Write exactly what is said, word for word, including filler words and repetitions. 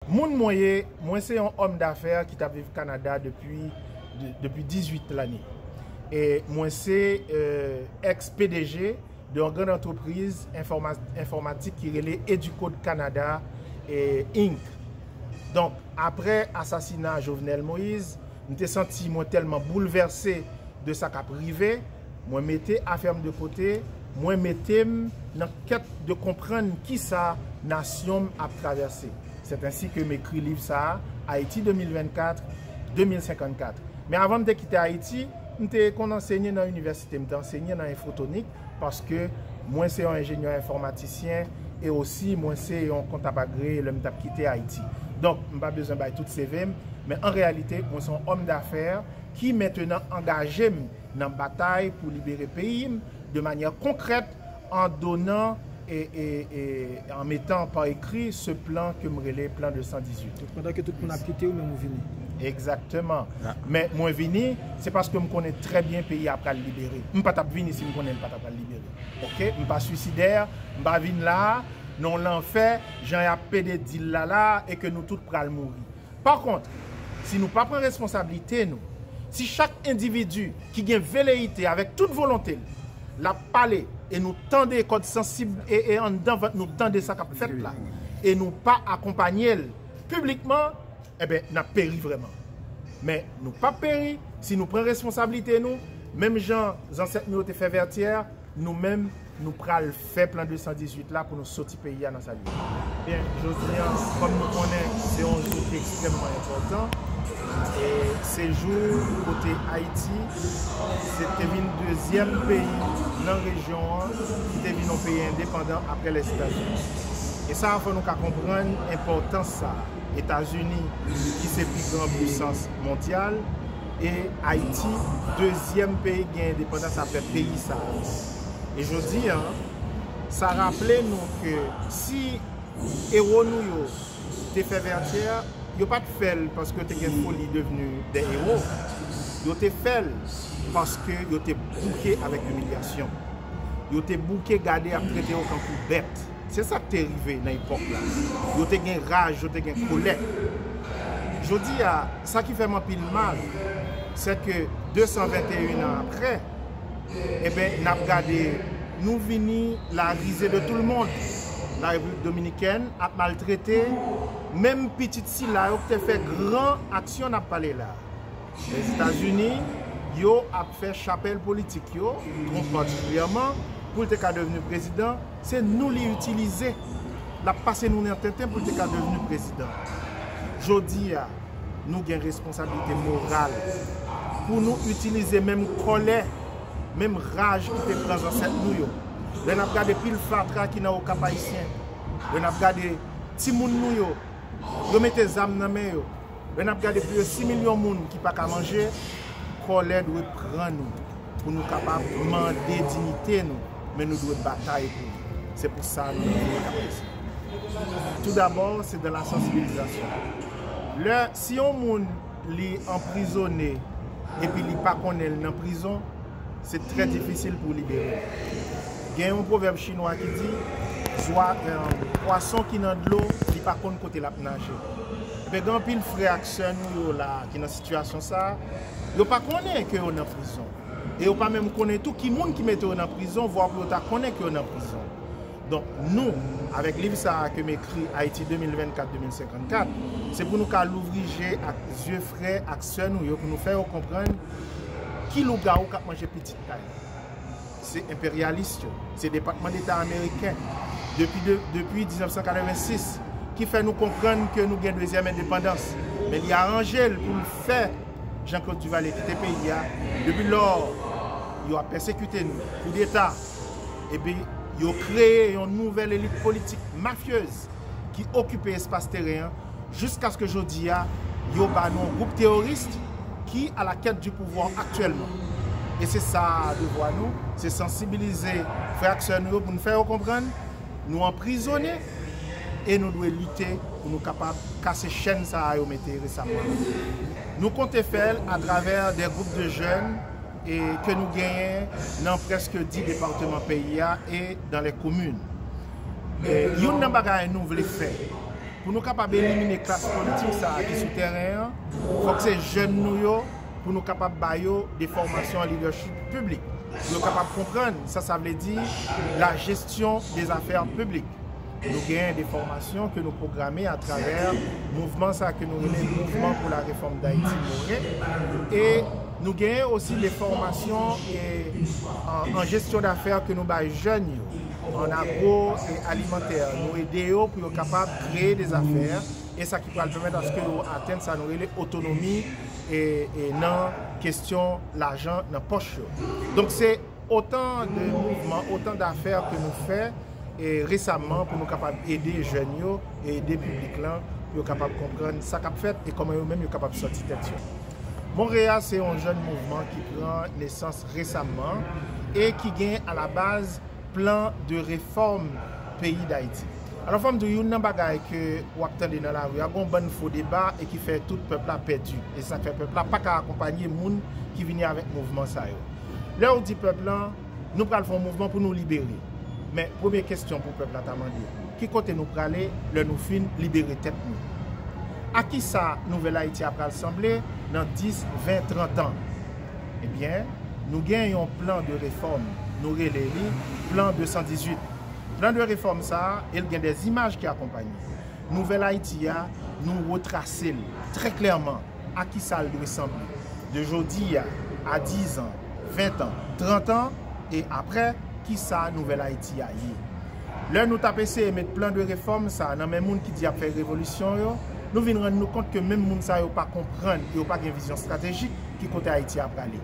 Moun mwen ye, mwen se yon òm dafè ki t ap viv Kanada depi, de- depi dizuit lane. E mwen se euh, ex P D G de yon grann antrepriz enfòma- enfòmatik ki rele Educode Canada eh, Inc. Donk, apre asasina Jovenel Moïse, m te santi mwen tèlman boulvèse de sa k ap rive, mwen mete afè m de kote, mwen mete m nan kèt de konprann kisa nasyon m ap travèse. C'est ainsi que m ekri liv sa a, Ayiti de mil vennkat, de mil senkannkat. Men avan m te kite Ayiti, m te konn ansenye nan inivèsite, m te ansenye nan enfotwonik, paske mwen se yon enjenyè enfòmatisyen e osi mwen se yon kontab agreye lè m t ap kite Ayiti. Donk, m pa bezwen bay tout C V m, men an reyalite, mwen se yon òm dafè ki mentenan angaje m nan batay pou libere peyi m de manyè konkrèt an donan e, e, e an metan pa ekri se plan ke m rele plan de san dizuit. Pandan ke tout moun ap kite, ou menm ou vini. Egzakteman. Men mwen vini, se paske m konnen trè byen peyi a pral libere. M pa t ap vini si m konnen l pa t ap pral libere. Oke? M pa swisidè, m pa vin la a nan yon lanfè, jan y ap pede di l la la a, e ke nou tout pral mouri. Pa kont, si nou pa pran responsablite nou, si chak endividi ki gen veleyite avèk tout volonte l, l ap pale, e nou tande kòd sansib e, e anndan vant nou tande sa k ap fèt la, e nou pa akonpanye l piblikman, enben, n ap peri vrèman. Men nou p ap peri si nou pran responsablite nou, menm jan zansèt nou yo te fè Vètyè, nou menm, nou pral fè plan de san dizuit la pou nou soti peyi a nan sa l ye. Byen, jodi a, kòm nou konnen, se yon jou ki ekstrèmman enpòtan. E se jou kote Ayiti se te vin dezyèm peyi nan rejyon an ki te vin yon peyi endepandan apre Lèzetazini. E sa a fè nou ka konprann enpòtans sa a. Etazini, ki se pi gran pisans mondyal, e Ayiti, dezyèm peyi gen endepandans apre peyi sa a. E jodi a, sa raple nou ke si ewo nou yo te fè Vètyè, yo pa t fè l paske yo te gen foli devni de ewo. Yo te fè l paske yo te bouke avèk imilyasyon. Yo te bouke gade y ap trete yo kankou bèt. Se sa k te rive nan epòk la. Yo te gen raj, yo te gen kolè. Jodi a, sa ki fè m anpil mal, se ke de san venteyen an apre, enben, n ap gade, nou vini la risée de tout le monde. La Repiblik Dominikèn ap maltrete menm pitit sila yo ki te fè gran aksyon n ap pale la. Lèzetazini, yo ap fè chapèl politik yo, Trump patikilyèman, pou l te ka devni prezidan, se nou li itilize. L ap pase nou nan tenten pou l te ka devni prezidan. Jodi a, nou gen responsablite moral pou nou itilize menm kòlè, menm raj ki te pran zansèt nou yo. Lè n ap gade pil fatra ki nan Okap Ayisyen, lè n ap gade timoun nou yo, yo mete zam nan men yo, lè n ap gade plis de sis milyon moun ki pa ka manje, kòlè dwe pran nou pou nou kapab mande diyite nou, men nou dwe batay pou li. Se pou sa nou nan peyi k ap resi. Toudabò, se dans la sensibilisation. Lè, si yon moun li anprizone epi li pa konnen l nan prizon, se trè difisil pou w libere l. Gen yon pwovèb chinwa ki di, zwa, eh, pwason ki nan dlo, li pa konn kote l ap naje. Ebyen, gen anpil frè ak sè nou yo la ki nan sitiyasyon sa a, yo pa konnen ke yo nan prizon. E yo pa menm konnen tou ki moun ki mete yo nan prizon, vwa pou yo ta konnen ke yo nan prizon. Donk, nou, avèk liv sa a ke m ekri, Ayiti de mil vennkat, de mil senkannkat, se pou nou ka louvri je ak zye frè ak sè nou yo, pou nou fè yo konprann ki lougawou k ap manje pitit kay. Se enperyalis yo, se Depatman Deta ameriken, depi, de, depi diznèf san katrevensis, ki fè nou konprann ke nou gen dezyèm endepandans. Men li aranje l pou l fè Jean Claude Duvalier kite peyi a. Depi lò, yo ap pèsekite nou, koudeta, epi yo kreye yon nouvèl elit politik mafyez ki okipe espas teren an, jiskaske jodi a, yo ba nou yon gwoup teworis ki a la kèt di pouvwa aktyèlman. E se sa devwa nou, se sansibilize frè ak sè nou yo pou nou fè yo konprann nou anprizone e nou dwe lite pou nou kapab kase chèn sa a yo mete resaman. Nou konte fè l atravè de gwoup de jèn e ke nou genyen nan prèske dis depatman peyi a e dans les communes. E youn nan bagay nou vle fè Pou nou kapab elimine klas politik sa a ki sou tèren an, fòk se jèn nou yo, pou nou kapab ba yo de fòmasyon an lidèchip piblik. Pou yo kapab konprann sa sa vle di la gestion des affaires publiques. Nou genyen de fòmasyon ke nou pwograme atravè mouvman sa ke nou rele Mouvman pou la Refòm Dayiti, more. E nou genyen osi de fòmasyon e, an, an jesyon dafè ke nou bay jèn yo, an agwo e alimantè. Nou ede yo pou yo kapab kreye de zafè, e sa ki pral pèmèt aske yo atenn sa nou rele otonomi e, e nan kesyon lajan nan pòch yo. Donk, se otan de mouvman, otan dafè ke nou fè e resaman pou nou kapab ede jèn yo e ede piblik lan pou yo kapab konprann sa k ap fèt e kòman yo menm yo kapab sòti tèt yo. More a se yon jèn mouvman ki pran nesans resaman e ki gen alabaz plan de refòm peyi Dayiti. Alò, fò m di w, youn nan bagay ke w ap tande nan lari a, gon bann fo deba e ki fè tout pèp la pèdi. E sa k fè pèp la pa ka akonpanye moun ki vini avèk mouvman sa yo. Lè w di pèp lan, nou pral fè yon mouvman pou nou libere. Men, premye kesyon pou pèp la ta mande, ki kote nou prale lè nou fin libere tèt nou? A ki sa Nouvèl Ayiti a pral sanble nan dis, ven, trant an? Ebyen, nou gen yon plan de refòm, nou rele li plan de san dizuit. Plan de refòm sa a, e l gen de imaj ki akonpanye. Nouvèl Ayiti a, nou retrase l trè klèman a ki sa l dwe sanble. De jodi a, a diz an, ven an, trant an, e apre, ki sa Nouvèl Ayiti a ye? Lè nou t ap eseye met plan de refòm sa a nan men moun ki di y ap fè revolisyon yo, nou vin rann nou kont ke menm moun sa yo pa konprann e yo pa gen vizyon estratejik ki kote Ayiti a prale.